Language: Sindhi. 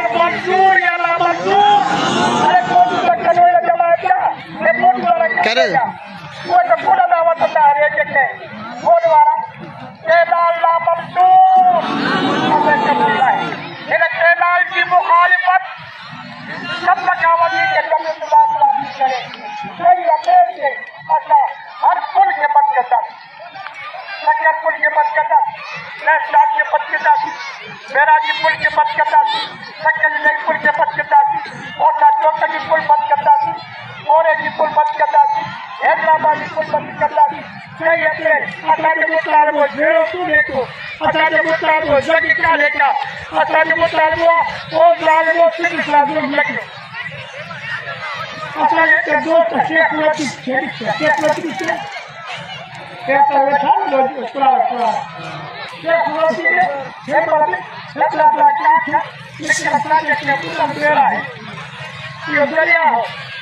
ڪينال منظور يا نا منظور؟ اري ڪوٽ ته ڪنوڙ جمائي پيا هي ڪوٽ وارا ڪر. ڪٿي ويا؟ اهي ته ڪوڙندا وتندا هري ڪٿي ڪوٽ وارا ڪينال نا منظور اسان قبول ناهي هن ڪينال جي مخالفت سڀ کان وڌيڪ جمعيت الاسلام ٿي ڪري ڪئي يا ٻين ڪئي اسان هر پل کي بند ڪنداسين. سکر پل کي بند ڪنداسين، ليفٽ کي بند ڪنداسين، بيراجي پل کي بند ڪنداسين، سکر جي نئين پل کي بند ڪنداسين، اوٺا چوڪ جي پل بند ڪنداسين، موري جي پل بند ڪنداسين، حيدرآباد جي پل بند ڪنداسين. ڪئي اپريل اسان جو مطالبو جهيڙو ڪونهي ڪو، اسان جو مطالبو جڳ ڪانهي ڪا، اسان جو مطالبو آ او ظالمو سنڌ سان ظلم نه ڪيو. اسان جي هڪ دوست شيخ لطيف شيخ لطيف ڪيتر ويٺا آهن پراڻا پراڻا شيخ لطيف هن مهل به حيدرآباد ڪاٺ لڪ اسان جي ڪي ٻڏل ٻيڙا آهن. اهو درياهه هو.